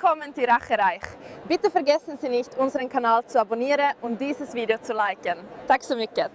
Willkommen til Rachereich. Bitte vergessen Sie nicht, unseren Kanal zu abonnieren und dieses Video zu liken. Tack så mycket.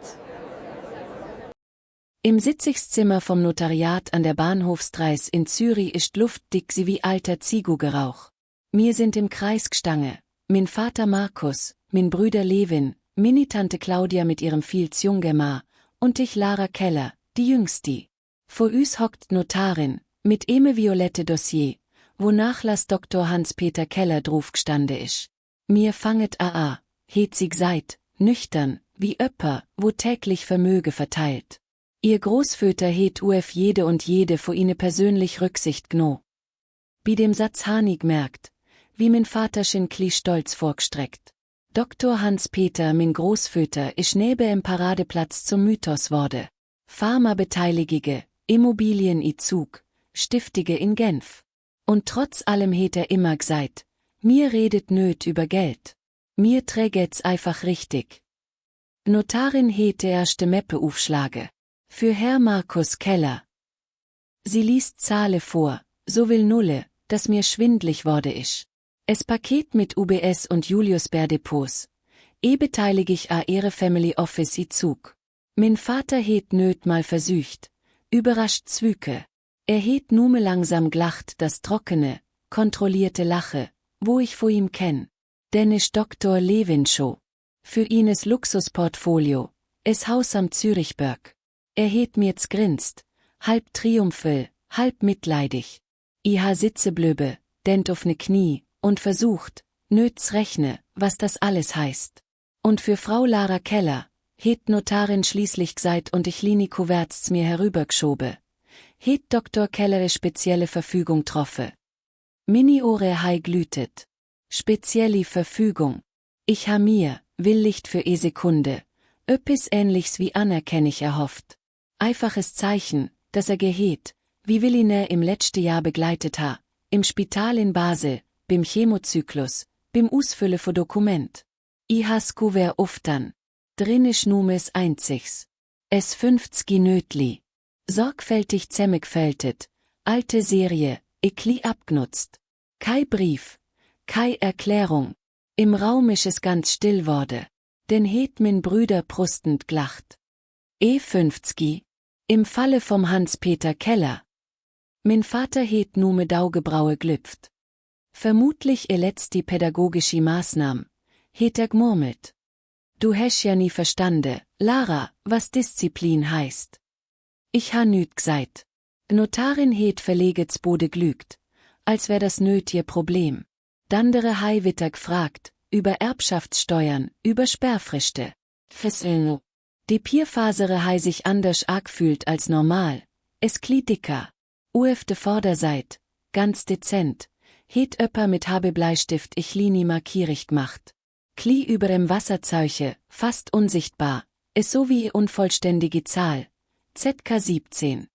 Im Sitzungszimmer vom Notariat an der Bahnhofstrasse in Zürich ist Luft dick wie alter Zigarrenrauch. Wir sind im Kreis gstange. Min Vater Markus, min Brüder Levin, mini Tante Claudia mit ihrem viel jungen Mann und ich Lara Keller, die Jüngste. Vor uns hockt Notarin, mit violette Dossier, wo Nachlass Dr. Hans-Peter Keller drauf gestande ist. Mir fanget a, het sie seid, nüchtern, wie Öpper, wo täglich Vermöge verteilt. Ihr Großväter het uf jede und jede vor ihne persönlich Rücksicht gno. Bi dem Satz Hanig merkt, wie min Vater Schinkli stolz vorgestreckt. Dr. Hans-Peter min Großväter isch nebe im Paradeplatz zum Mythos wurde. Pharma-Beteiligige, Immobilien i Zug, Stiftige in Genf. Und trotz allem het immer gseit, mir redet nöt über Geld. Mir träget's einfach richtig. Notarin het erste Meppe aufschlage. Für Herr Markus Keller. Sie liest Zahle vor, so will Nulle, dass mir schwindlig wurde ich. Es Paket mit UBS und Julius-Baer Depots. Beteilig ich a ihre Family Office i Zug. Min Vater het nöt mal versücht, überrascht Zwüke. Er het nume langsam glacht das trockene, kontrollierte Lache, wo ich vor ihm kenn. Denn ich Dr. Levin Show. Für ihn es Luxusportfolio, es Haus am Zürichberg. Er het mir's grinst, halb triumphel, halb mitleidig. Ich sitze blöbe, dent auf ne Knie, und versucht, nöt's rechne, was das alles heißt. Und für Frau Lara Keller, het Notarin schließlich gseit und ich lini Kuverts mir herübergeschobe. Het Dr. Keller spezielle Verfügung troffe. Mini Ore hei glütet. Spezielle Verfügung. Ich ha mir, will Licht für Sekunde, öppis ähnlichs wie anerkenn ich erhofft. Einfaches Zeichen, dass gehet, wie will ihn im letzte Jahr begleitet ha, im Spital in Basel, bim Chemozyklus, bim Ausfülle vor Dokument. I has Kuvert uftan. Drinnisch numes einzigs. Es 50 nötli. Sorgfältig zemmegfältet, alte Serie, ekli abgnutzt. Kei Brief, kei Erklärung. Im Raum isch es ganz still wurde, denn het min Brüder brustend gelacht. 50. Im Falle vom Hans-Peter Keller. Min Vater het nume Daugebraue glüpft. Vermutlich die pädagogische Maßnahm, het gmurmelt. Du häsch ja nie verstande, Lara, was Disziplin heißt. Ich ha nüt gseit. Notarin het verlegets Bode glügt, als wär das nöt ihr Problem. Dandere hei witter gfragt, über Erbschaftssteuern, über Sperrfriste. Fesseln. Die Pierfasere hei sich anders arg fühlt als normal, es kli dicker. Uefte Vorderseit, ganz dezent, het öpper mit Habebleistift ich lini markierig gemacht. Kli über dem Wasserzeiche, fast unsichtbar, es so wie unvollständige Zahl. ZK 17.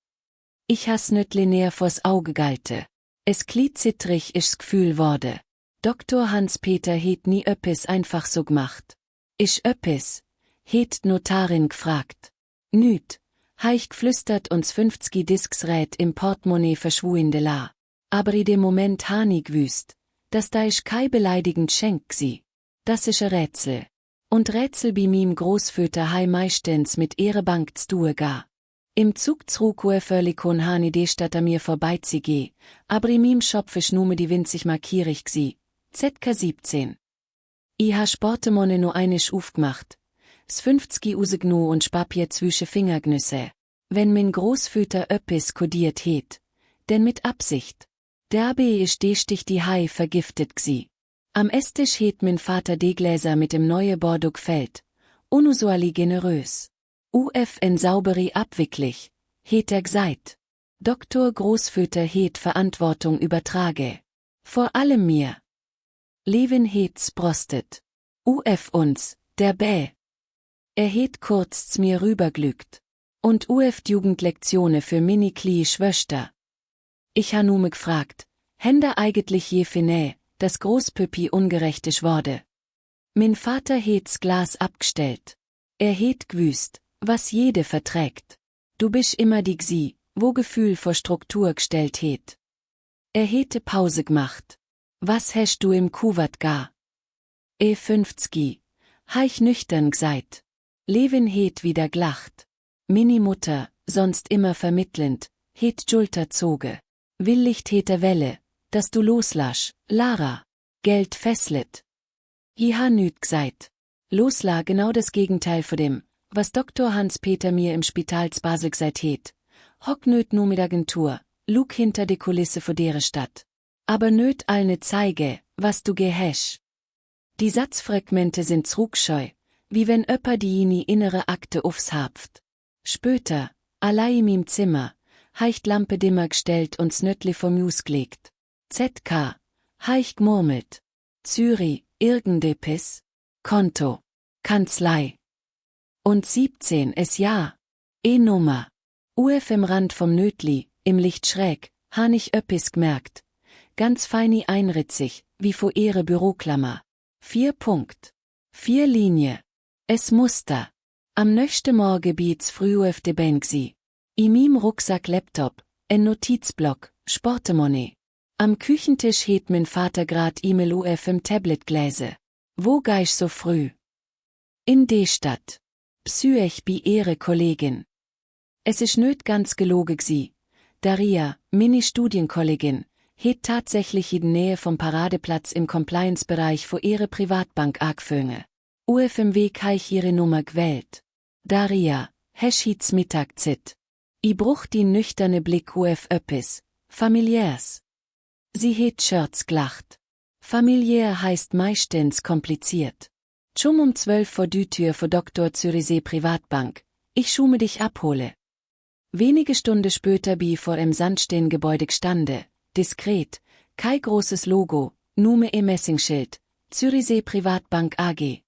Ich has nöt linear vors Auge galte. Es kli zittrig isch's Gefühl wurde. Dr. Hans-Peter het nie öppis einfach so gemacht. Ich öppis, het Notarin gfragt. Nüt, heich gflüstert uns 50 Disksrät im Portemonnaie verschwuinde la. Aber i dem Moment hani gwüst, dass da ich kei beleidigend schenk gsi. Das isch a Rätsel. Und Rätsel bi mim Großväter hei meistens mit ihre Bank zdue ga. Im Zug zrukue völlikon hani de statt a mir vorbeizige, aber i mim schopfisch nume die winzig markierig gsi. ZK 17. I ha Sportemonne no einisch aufgemacht. S 50 usegnu und Papier zwischen Fingergnüsse. Wenn min Großväter öppis kodiert het. Denn mit Absicht. Derbe isch de stich die Hai vergiftet gsi. Am Esstisch het min Vater de Gläser mit dem neue Bordeaux gfällt. Unusuali generös. UFN sauberi abwicklig. Het gseit. Dr. Großväter het Verantwortung übertrage. Vor allem mir. Levin het's brostet. UF uns, der Bä. Er het kurz mir rüberglügt. Und UF Jugendlektione für Mini-Kli Schwöster. Ich ha nume gefragt, Hände eigentlich je finä, dass Großpüppi ungerechtig wurde. Min Vater het's Glas abgestellt. Er het gwüst, was jede verträgt. Du bisch immer die gsi, wo Gefühl vor Struktur gestellt het. Er hete Pause gemacht. Was hast du im Kuwat gar? 50, heich nüchtern gseit. Levin het wieder glacht. Mini Mutter, sonst immer vermittelnd, het Julter zoge. Willigt hete Welle, dass du loslasch, Lara. Geld fesslet. I ha nüt gseit. Losla genau das Gegenteil von dem, was Dr. Hans-Peter mir im Spitals Basel gseit het. Hock nöt nu mit Agentur, lug hinter de Kulisse vor dere Stadt. Aber nöt all ne zeige, was du gehesch. Die Satzfragmente sind zrugscheu, wie wenn öpper die innere Akte aufs Hapft. Spöter, allein im Zimmer, heicht Lampe dimmer gestellt und Snöttli vom Mus gelegt. ZK, heich gmurmelt. Zürich, irgendepis. Konto. Kanzlei. Und 17 es ja. E-Nummer. UF im Rand vom Nötli, im Licht schräg, han ich öppis gmerkt. Ganz feini einritzig, wie vor ihre Büroklammer. 4 Punkt. 4 Linie. Es Muster. Am nöchte Morge biet's früh UF de Bengsi. I mim Rucksack Laptop, en Notizblock, Sportemonnaie. Am Küchentisch het min Vater grad E-Mail UF im Tabletgläse. Wo geisch so früh? In de Stadt. Psyech bi ihre Kollegin. Es isch nöt ganz geloge gsi. Daria, Mini-Studienkollegin, het tatsächlich in Nähe vom Paradeplatz im Compliance-Bereich vor ihre Privatbank agfönge. UF im Weg heich ihre Nummer gewählt. Daria, hesch hit's Mittag zit. I bruch die nüchterne Blick UF öppis, familiärs. Sie het Shirts gelacht. Familiär heißt meistens kompliziert. Schon um 12 vor die Tür vor Dr. Zürichsee Privatbank, ich schume dich abhole. Wenige Stunden später bi vor em Sandsteingebäude gstande, diskret, kei großes Logo, nume Messingschild, Zürichsee Privatbank AG.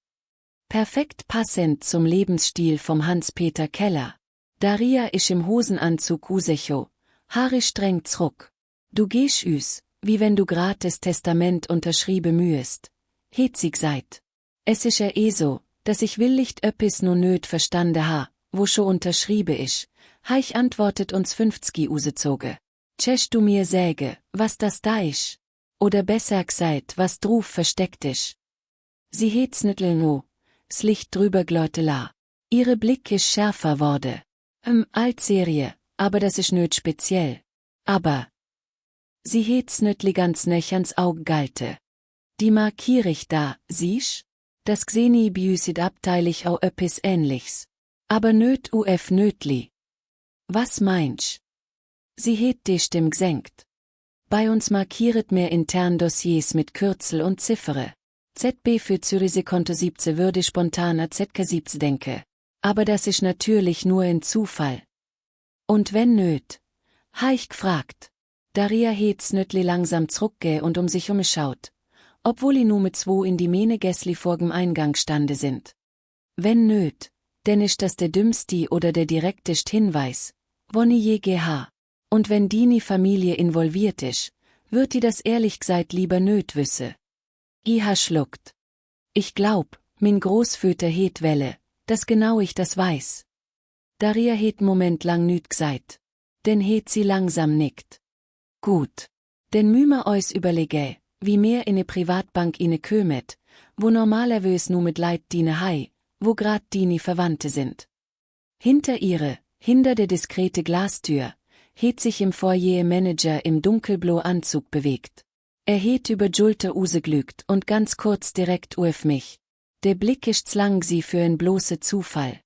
Perfekt passend zum Lebensstil vom Hans-Peter Keller. Daria isch im Hosenanzug usecho, Haare streng zruck. Du gehst üs, wie wenn du grad das Testament unterschriebe mühest. Het sie gseit. Es isch so, dass ich willigt öppis no nöt verstande ha, wo scho unterschriebe isch. Heich antwortet uns 50 usezoge. Tschesch du mir säge, was das da isch? Oder besser gseit, was druf versteckt isch. Sie het's nüttel no, s Licht drüber glöte la. Ihre Blick isch schärfer wurde. Altserie, aber das isch nöt speziell. Aber sie het's nötli ganz nöch ans Aug galte. Die markier ich da, siehsch? Das gseni büsit abteilig au öppis ähnlichs. Aber nöt UF nötli. Was meinsch? Sie het de Stimm gsenkt. Bei uns markieret mehr intern Dossiers mit Kürzel und Ziffere. ZB für Zürichsee Konto 17 würde spontaner ZK 17 denke. Aber das ist natürlich nur ein Zufall. Und wenn nöt? Heich gfragt. Daria het's nötli langsam zrucke und sich umschaut. Obwohl i nu mit 2 in die Mene Gässli vorgem Eingang stande sind. Wenn nöt, denn ist das der dümmsti oder der direktest Hinweis, wonni je GH. Und wenn die Familie involviert isch, wird die das ehrlich gseit lieber nöt wüsse. I ha schluckt. Ich glaub, min Großväter het Welle, dass genau ich das weiß. Daria het Moment lang nüt gseit. Denn het sie langsam nickt. Gut. Denn mümer eus überlege, wie mehr in ne Privatbank ine kömet, wo normalerweise nu mit Leid diene hei, wo grad die Verwandte sind. Hinter der diskrete Glastür, het sich im Foyer Manager im dunkelblau Anzug bewegt. Er het über Julter useglügt und ganz kurz direkt uf mich. Der Blick ist lang sie für ein bloße Zufall.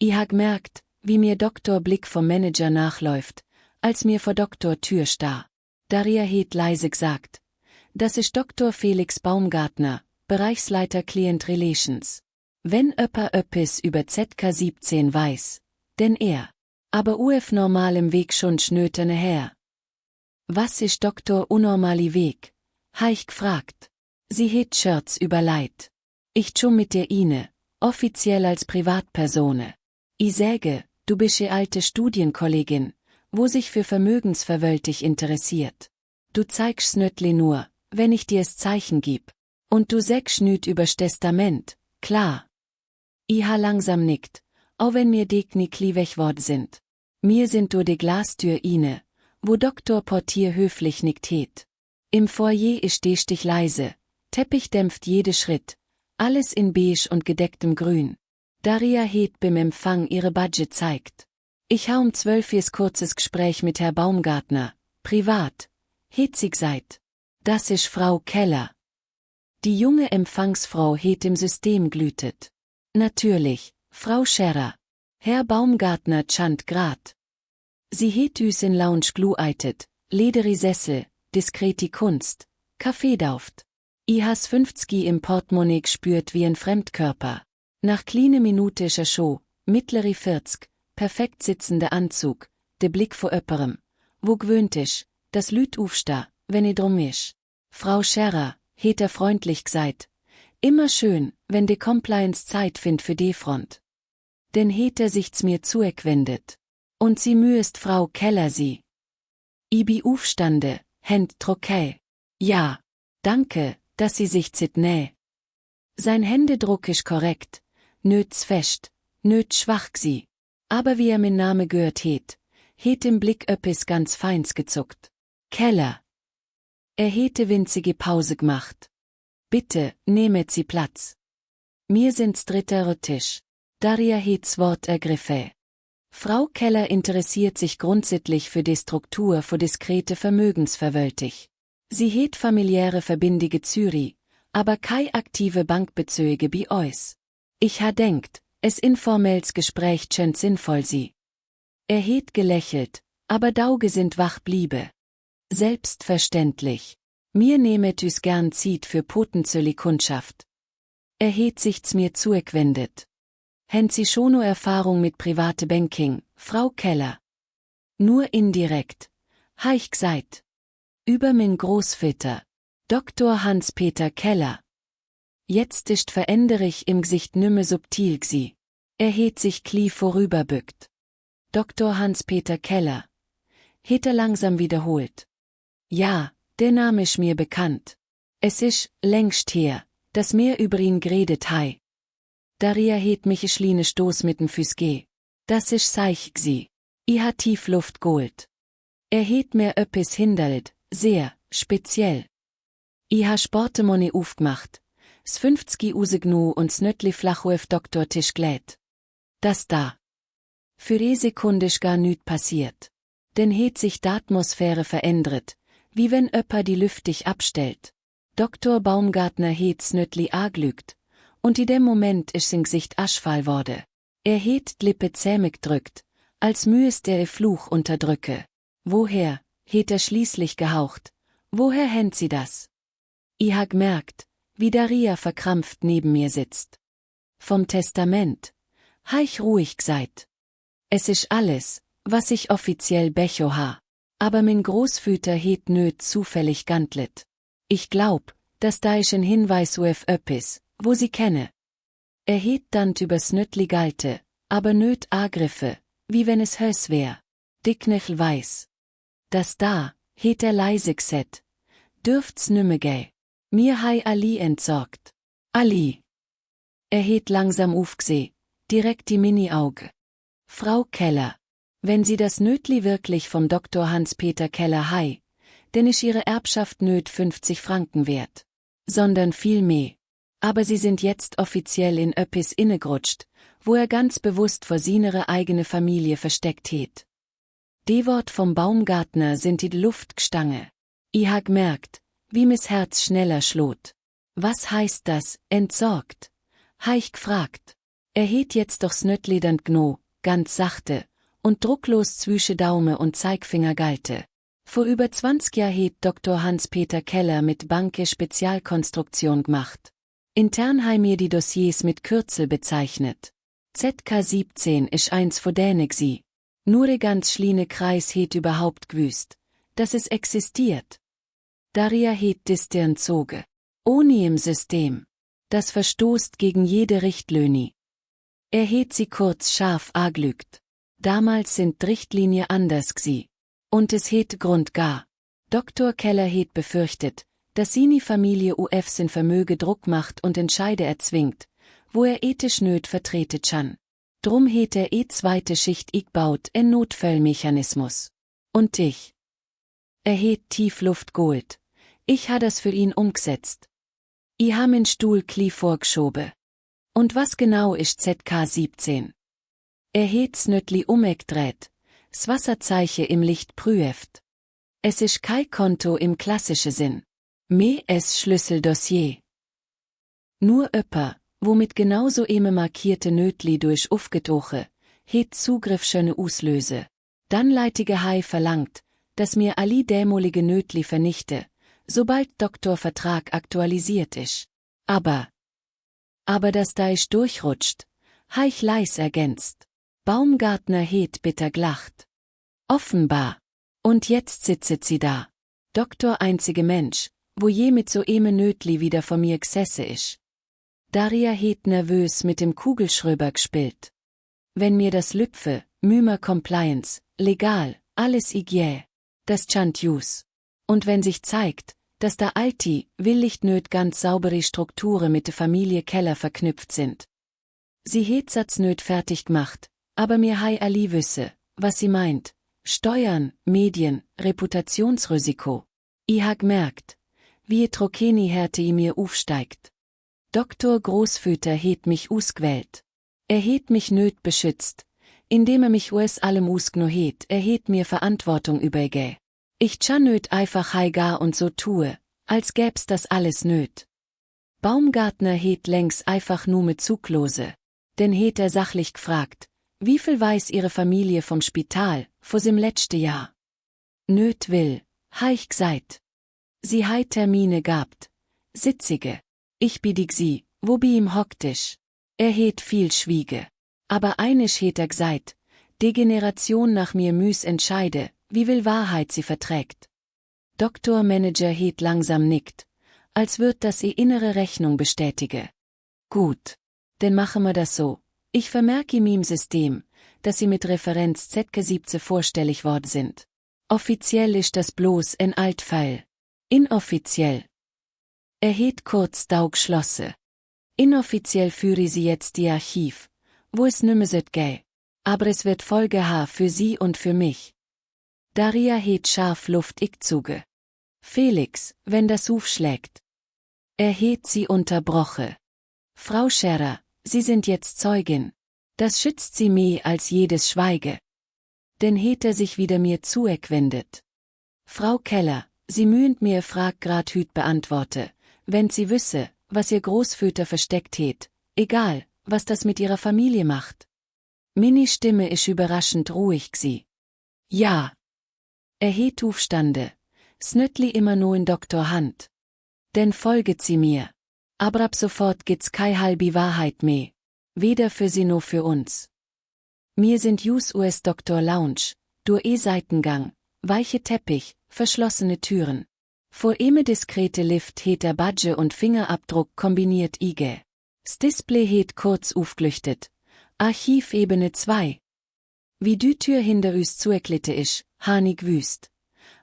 I ha gmerkt, wie mir Doktor Blick vom Manager nachläuft, als mir vor Doktor Tür sta. Daria het leise gesagt. Das ist Dr. Felix Baumgartner, Bereichsleiter Client Relations. Wenn öpper öppis über ZK 17 weiß, denn er. Aber uf normalem Weg schon schnöterne her. Was ist Doktor unormali Weg? Heich gfragt. Sie het Shirts über Leid. Ich tschum mit der Ine, offiziell als Privatpersone. I säge, du bist je alte Studienkollegin, wo sich für Vermögensverwöltig interessiert. Du zeigst nötli nur, wenn ich dir's Zeichen gib. Und du sägst nüt übers Testament, klar. I ha langsam nickt, auch wenn mir de Knie kliewech word sind. Mir sind durch de Glastür ine, wo Doktor Portier höflich nickt het. Im Foyer ist die Stich leise, Teppich dämpft jede Schritt, alles in beige und gedecktem Grün. Daria het beim Empfang ihre Budget zeigt. Ich ha um 12 Uhr kurzes Gespräch mit Herr Baumgartner, privat. Het sie gesagt. Das ist Frau Keller. Die junge Empfangsfrau het im System glütet. Natürlich, Frau Scherer. Herr Baumgartner chant grad. Sie het üs in Lounge glueitet, lederi Sessel, diskreti Kunst, Kaffee dauft. I has 50 im Portemonnaie gespürt wie ein Fremdkörper. Nach kleine Minute ischer Show, mittlere 40, perfekt sitzende Anzug, de Blick vor öpperem. Wo gewöhnt isch, das Lüt ufsta, wenn i drum isch. Frau Scherer, het freundlich gesagt. Immer schön, wenn de Compliance Zeit find für de Front. Denn het sich's mir zueckwendet. Und sie müest Frau Keller sie. I bi ufstande, Händ trokei. Ja, danke, dass sie sich zit näh. Sein Händedruck isch korrekt, nöt's fest, nöt schwach gsi. Aber wie min Name gehört het im Blick öppis ganz feins gezuckt. Keller. Hete winzige Pause gemacht. Bitte, nehmet Sie Platz. Mir sind's dritter Tisch. Daria het's Wort ergriffe. Frau Keller interessiert sich grundsätzlich für die Struktur für diskrete Vermögensverwaltung. Sie het familiäre Verbindige Zürich, aber kei aktive Bankbezüge bi eus. Ich ha denkt, es informelles Gespräch schön sinnvoll sie. Het gelächelt, aber Dauge sind wach bliebe. Selbstverständlich. Mir nehmet üs gern Zeit für potenzielle Kundschaft. Het sich's mir zueckwendet. Händ Sie schon nur Erfahrung mit private Banking, Frau Keller? Nur indirekt. Ha ich gesagt. Über min Großväter, Dr. Hans-Peter Keller. Jetzt ist veränderich im Gesicht nümme subtil gsi. Het sich klie vorüberbückt. Dr. Hans-Peter Keller. Het langsam wiederholt. Ja, der Name ist mir bekannt. Es ist, längst her, dass mir über ihn geredet hei. Daria het mich a schline Stoß mit'n Füß geh. Das isch seich gsi. I ha tief Luft geholt. Het mir öppis hinderlt, sehr, speziell. I ha Sportemoney aufgemacht, s 50 usegnu und s nöttli flachhoef Doktor Tisch glät. Das da. Für die Sekunde isch gar nüt passiert. Denn het sich d'Atmosphäre verändert, wie wenn öpper die Lüftig abstellt. Dr. Baumgartner het s nöttli aglügt. Und in dem Moment ist sein Gesicht aschfahl wurde. Het d'Lippe zähmig drückt, als müest Fluch unterdrücke. Woher, het schließlich gehaucht, woher händ sie das? I ha gemerkt, wie Daria verkrampft neben mir sitzt. Vom Testament, ha ich ruhig gesagt. Es ist alles, was ich offiziell becho ha. Aber min Großväter het nöt zufällig gantlet. Ich glaub, dass da ich ein Hinweis uf öppis, wo sie kenne. Het dann übers nötli galte, aber nöt Agriffe, wie wenn es hös wär. Dicknechel weiß. Das da, het leise gset. Dürft's nümme gäh. Mir hei Ali entsorgt. Ali. Het langsam aufgseh, direkt die Mini-Auge. Frau Keller. Wenn Sie das Nötli wirklich vom Dr. Hans-Peter Keller hei, denn ist Ihre Erbschaft nöt 50 Franken wert. Sondern viel mehr. Aber sie sind jetzt offiziell in öppis innegrutscht, wo ganz bewusst vor sinere eigene Familie versteckt het. Die Wort vom Baumgartner sind in die Luft gstange. I ha gemerkt, wie mis Herz schneller schlot. Was heißt das, entsorgt? Ha ich gefragt. Het jetzt doch's nötledern gno, ganz sachte, und drucklos zwischen Daume und Zeigfinger galte. Vor über 20 Jahr het Dr. Hans-Peter Keller mit Banke Spezialkonstruktion gemacht. Intern hei mir die Dossiers mit Kürzel bezeichnet. ZK17 isch eins von däne gsi. Nur der ganz schline Kreis het überhaupt gewüsst, dass es existiert. Daria het disstern zoge. Ohne im System. Das verstoßt gegen jede Richtlöhni. Het sie kurz scharf aglügt. Damals sind Richtlinie anders gsi. Und es het Grund gar. Dr. Keller het befürchtet, dass seine Familie uf sin Vermöge Druck macht und Entscheide erzwingt, wo ethisch nöt vertretet chan. Drum het zweite Schicht baut en Notfallmechanismus. Und dich? Het tief Luft geholt. Ich ha das für ihn umgesetzt. Ich ha min Stuhl kli vorgeschoben. Und was genau ist ZK17? Er het's nötli umgedreht, s Wasserzeichen im Licht prüft. Es ist kein Konto im klassischen Sinn. Me es Schlüsseldossier. Nur öpper, womit genauso markierte Nötli durch aufgetoche, het Zugriff schöne Auslöse. Dann leitige Hai verlangt, dass mir ali dämolige Nötli vernichte, sobald Doktorvertrag aktualisiert ist. Aber dass da ich durchrutscht, Haich leis ergänzt. Baumgartner het bitter gelacht. Offenbar. Und jetzt sitzet sie da. Doktor einzige Mensch, wo je mit so Nötli wieder vor mir g'sesse isch. Daria het nervös mit dem Kugelschröber gespielt. Wenn mir das lüpfe, mümer Compliance, legal, alles igiä, das chant jus. Und wenn sich zeigt, dass da alti, willigt nöt ganz saubere Strukturen mit der Familie Keller verknüpft sind. Sie het Satz nöt fertig gemacht, aber mir hei ali wüsse, was sie meint. Steuern, Medien, Reputationsrisiko. Ich ha gemerkt, wie Trokeni Härte i mir aufsteigt. Doktor Großfüter het mich ausgewählt. Er het mich nöt beschützt, indem mich allem usgno het, er het mir Verantwortung übergä. Ich tschan nöt einfach heigar und so tue, als gäb's das alles nöt. Baumgartner het längs einfach nur mit Zuglose, denn het er sachlich gefragt, wie viel weiß ihre Familie vom Spital, vor sim letzte Jahr? Nöt will, heich gseit. Sie hei Termine gabt. Sitzige. Ich biedig sie, wo bi ihm hocktisch. Er het viel schwiege. Aber einisch het er gseit, die Generation nach mir müß entscheide, wie viel Wahrheit sie verträgt. Doktor Manager het langsam nickt, als würd das ihr innere Rechnung bestätige. Gut. Denn machen wir das so. Ich vermerke ihm im System, dass sie mit Referenz ZK17 vorstellig worden sind. Offiziell ist das bloß ein Altfall. Inoffiziell. Er het kurz Daug schlosse. Inoffiziell führe sie jetzt die Archiv, wo es nimmer set gäh. Aber es wird Folge ha für sie und für mich. Daria het scharf Luft zuge. Felix, wenn das aufschlägt. Er het sie unterbroche. Frau Scherer, Sie sind jetzt Zeugin. Das schützt Sie mehr als jedes Schweige. Denn het er sich wieder mir zueckwendet. Frau Keller, Sie mühend mir frag grad hüt beantworte, wenn Sie wüsse, was Ihr Großväter versteckt het, egal, was das mit Ihrer Familie macht. Mini Stimme isch überraschend ruhig gsi. Ja. Er het aufstande, snöttli immer nur in Doktor Hand. Denn folget Sie mir. Aber ab sofort gibt's kei halbi Wahrheit mehr. Weder für Sie noch für uns. Mir sind US Doktor Lounge, durch Seitengang, weiche Teppich, verschlossene Türen. Vor diskrete Lift het der Badge und Fingerabdruck kombiniert ige. S Display het kurz aufgeleuchtet. Archivebene 2. Wie die Tür hinter uns zueklitte isch, hanig wüst.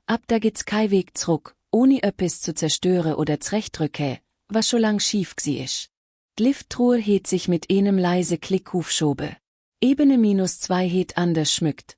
Ab da gibt's kei Weg zurück, ohne öppis zu zerstören oder zrechtrücke, was schon lang schief gsi isch. Dlifttruhe het sich mit einem leise Klick aufschobe. Ebene -2 het anders schmückt.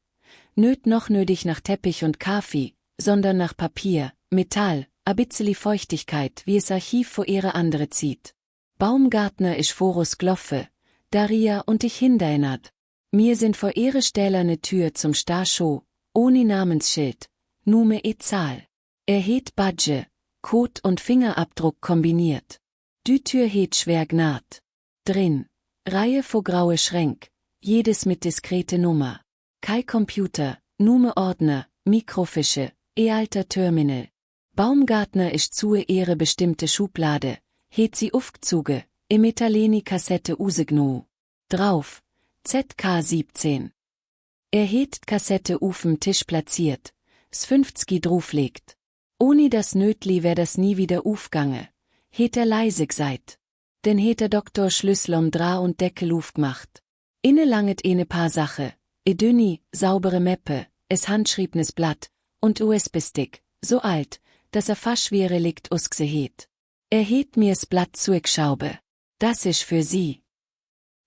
Nöt noch nötig nach Teppich und Kaffee, sondern nach Papier, Metall, a bitzeli Feuchtigkeit, wie es Archiv vor ihre andere zieht. Baumgartner isch vorus gloffe, Daria und ich hinderinert. Mir sind vor ihre stählerne Tür zum Starshow, ohne Namensschild, nume Zahl. Er het Badge, Code und Fingerabdruck kombiniert. Die Tür het schwer gnad. Drin, Reihe vor graue Schränk, jedes mit diskrete Nummer. Kei Computer, nume Ordner, Mikrofische, alter Terminal. Baumgartner isch zu ihre bestimmte Schublade, het sie aufgezuge, Metalleni Kassette usegnu. Drauf, ZK17. Er het Kassette auf'm Tisch platziert, s 50 drauflegt. Ohne das Nötli wär das nie wieder aufgange, het er leise gseit. Denn het der Doktor Schlüssel um Dra und Deckel aufgemacht. Inne langet paar Sache, dünni, saubere Meppe, es handschriebnes Blatt, und USB-Stick, so alt, dass er fast wie Relikt usgse het. Er het mir's Blatt zuegschaube. Das isch für Sie.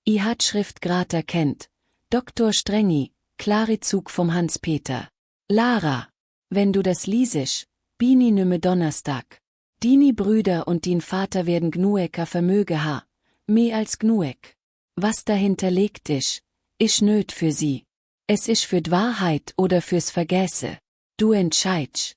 I hat Schrift grad erkennt. Doktor Strengi, klare Zug vom Hans-Peter. Lara, wenn du das liesisch, Bini nümme Donnerstag. Dini Brüder und din Vater werden gnueker Vermöge ha, mehr als gnuek. Was dahinter liegt isch nöt für sie. Es isch für d'Wahrheit oder fürs Vergesse. Du entscheidsch.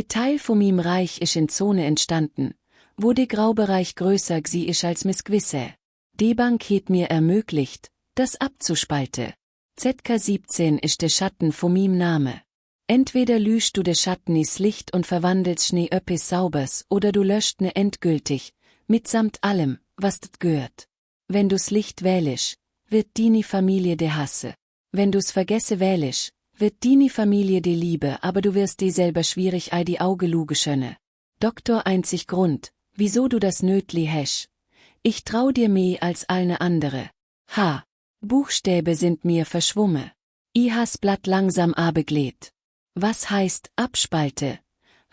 Teil von mim Reich isch in Zone entstanden, wo de Graubereich größer gsi isch als mis Gwisse. Die Bank het mir ermöglicht, das abzuspalte. ZK17 ist der Schatten von mim Name. Entweder lüscht du de Schatten is Licht und verwandelst Schnee öppis saubers oder du löscht ne endgültig, mitsamt allem, was dat gehört. Wenn du's Licht wählisch, wird dini Familie de hasse. Wenn du's vergesse wählisch, wird dini Familie de liebe, aber du wirst dir selber schwierig ei die Auge luge schönne. Doktor einzig Grund, wieso du das nötli häsch. Ich trau dir mehr als allne andere. Ha! Buchstäbe sind mir verschwumme. I has Blatt langsam abegleht. Was heißt abspalte?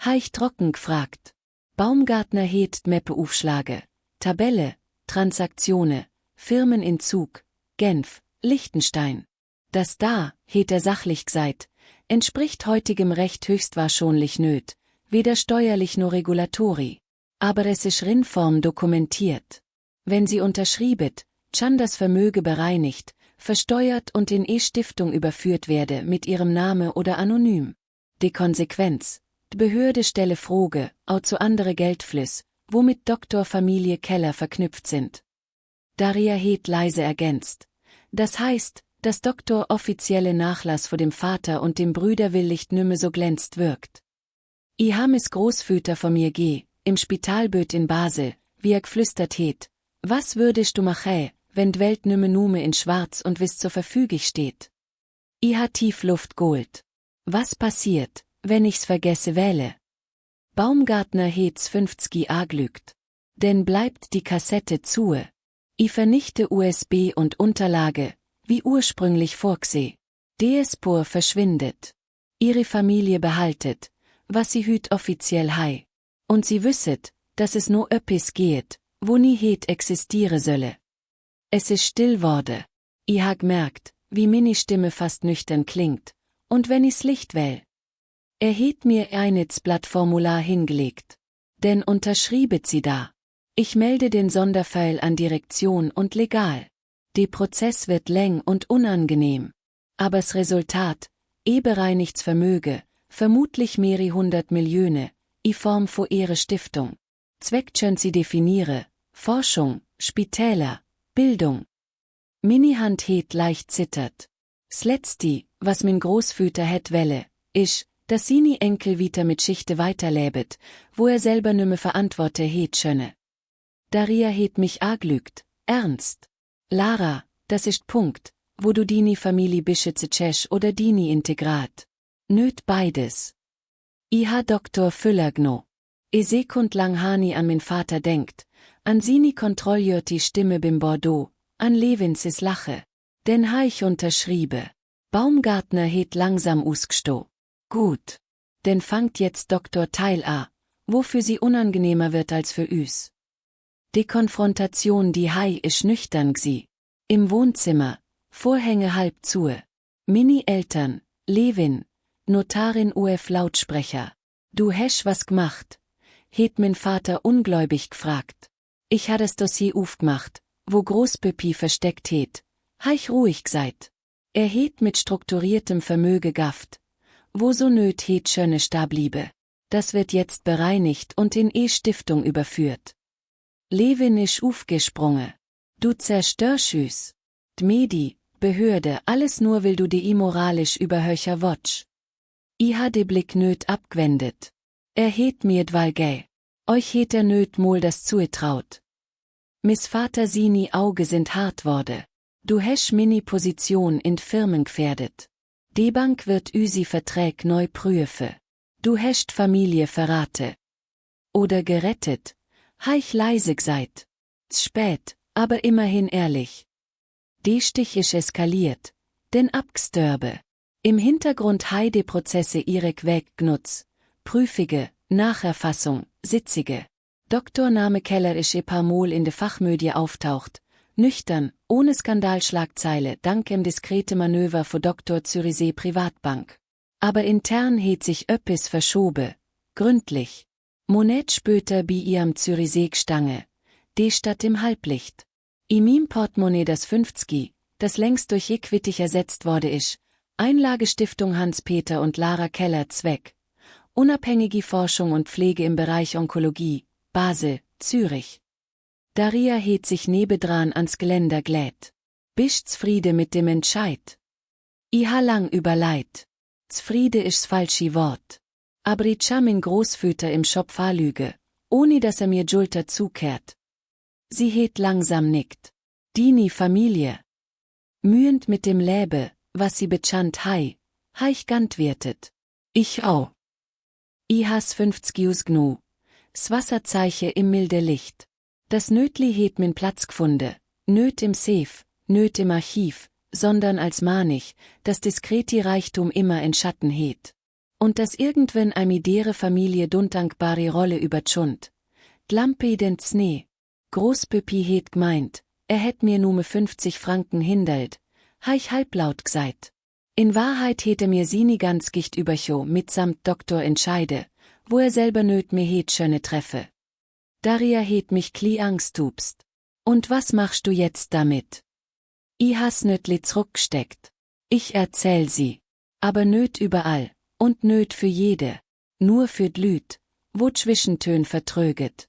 Heich trocken gfragt. Baumgartner het Meppe Aufschlage. Tabelle, Transaktione, Firmen in Zug, Genf, Liechtenstein. Das da, het er sachlich gseid, entspricht heutigem Recht höchstwahrscheinlich nöt, weder steuerlich noch regulatori. Aber es isch rinform dokumentiert. Wenn sie unterschriebet, can das Vermöge bereinigt, versteuert und in E-Stiftung überführt werde mit ihrem Name oder anonym. Die Konsequenz, die Behörde stelle Froge, auch zu andere Geldflüss, womit Doktor Familie Keller verknüpft sind. Daria het leise ergänzt. Das heißt, dass Doktor offizielle Nachlass vor dem Vater und dem Brüder willigt nümme so glänzt wirkt. I ham is Großväter von mir im Spitalböt in Basel, wie er geflüstert het. Was würdest du mache, wenn d'Welt nümme nume in Schwarz und wiss zur Verfügung steht? I ha Tiefluft geholt. Was passiert, wenn ich's vergesse wähle? Baumgartner het's 50 aglügt. Denn bleibt die Kassette zuhe. I vernichte USB und Unterlage, wie ursprünglich vorgseh. DS-Spur verschwindet. Ihre Familie behaltet, was sie hüt offiziell hei. Und sie wüsset, dass es no öppis geht, wo nie het existiere solle. Es ist still wurde. I ha gemerkt, wie Mini Stimme fast nüchtern klingt, und wenn ich's Licht wähl. Er het mir eines Blattformular hingelegt. Denn unterschriebet sie da. Ich melde den Sonderfall an Direktion und legal. Der Prozess wird läng und unangenehm. Aber's Resultat, bereinigt's Vermöge, vermutlich mehrere 100 Millionen, i Form vor ihre Stiftung. Zweck schön sie definiere, Forschung, Spitäler, Bildung. Mini Hand het leicht zittert. S'letzti, was min Großväter het welle, isch, dass sini Enkel wieder mit Schichte weiterlebet, wo er selber nümme Verantworte het schönne. Daria het mich aglügt, ernst. Lara, das ist Punkt, wo du dini Familie beschütze tschesch oder dini integrat. Nöt beides. Iha Doktor Füller gno. Sekund lang hani an min Vater denkt, an sini kontrolliert die Stimme bim Bordeaux, an Levinsis Lache. Denn heich unterschriebe. Baumgartner het langsam usgsto. Gut. Denn fangt jetzt Doktor Teil a, wofür sie unangenehmer wird als für üs. Die Konfrontation die hei isch nüchtern gsi. Im Wohnzimmer, Vorhänge halb zuhe. Mini Eltern, Levin, Notarin UF Lautsprecher. Du häsch was gmacht? Het min Vater ungläubig gefragt. Ich ha das Dossier aufgemacht, wo Großpöpi versteckt het. Heich ruhig seid. Er het mit strukturiertem Vermöge gafft. Wo so nöt het schöne sta bliebe. Das wird jetzt bereinigt und in E-Stiftung überführt. Levin isch aufgesprungen. Du zerstörschüs. D'Medi, Behörde, alles nur will du de immoralisch überhöcher wotsch. I ha de Blick nöt abgwendet. Er het mir d'Walgä. Euch het er nöt mol das zuetraut. Miss Vater sini Auge sind hart wurde. Du häsch mini Position in Firmen gefährdet. Die Bank wird üsi Verträg neu prüfe. Du häscht Familie verrate. Oder gerettet. Heich leise gseid. Spät, aber immerhin ehrlich. Die Stich isch eskaliert. Denn abgstörbe. Im Hintergrund heide Prozesse irek weg gnutz. Prüfige, Nacherfassung, sitzige. Doktorname Keller isch paar Mol in de Fachmödie auftaucht. Nüchtern, ohne Skandalschlagzeile dank em diskrete Manöver vor Dr. Zürichsee Privatbank. Aber intern het sich öppis verschobe, gründlich. Monet später bi i am Zürichsee gstange, de Stadt im Halblicht. I mim Portemonnaie das 50, das längst durch Equittich ersetzt wurde isch, Einlagestiftung Hans-Peter und Lara Keller Zweck, unabhängige Forschung und Pflege im Bereich Onkologie, Basel, Zürich. Daria het sich nebedran ans Geländer glät. Bist zfriede mit dem Entscheid? I ha lang überleit. Zfriede isch's falschi Wort. Aber ich cham min Großväter im Shop fahrlüge, ohne dass mir Julter zukehrt. Sie het langsam nickt. Dini Familie. Mühend mit dem Läbe, was sie bekannt heich gantwirtet. Ich auch. I has 50 gnu. S Wasserzeiche im milde Licht. Das Nötli het min Platz gfunde, nöt im Safe, nöt im Archiv, sondern als Manig, das diskreti Reichtum immer in Schatten het. Und dass irgendwann amidere Familie dundankbare Rolle übertschund. Dlampe den Znee. Großpöpi het gmeint, hätt mir nume 50 Franken hindelt, heich halblaut gseit. In Wahrheit hätte mir sini ganz gicht übercho mitsamt Doktor entscheide, wo selber nöt mir het schöne treffe. Daria het mich kli Angst tubst. Und was machst du jetzt damit? I has nötli zurückgesteckt. Ich erzähl sie. Aber nöt überall. Und nöt für jede, nur für d'Lüt, wo Zwischentön vertröget.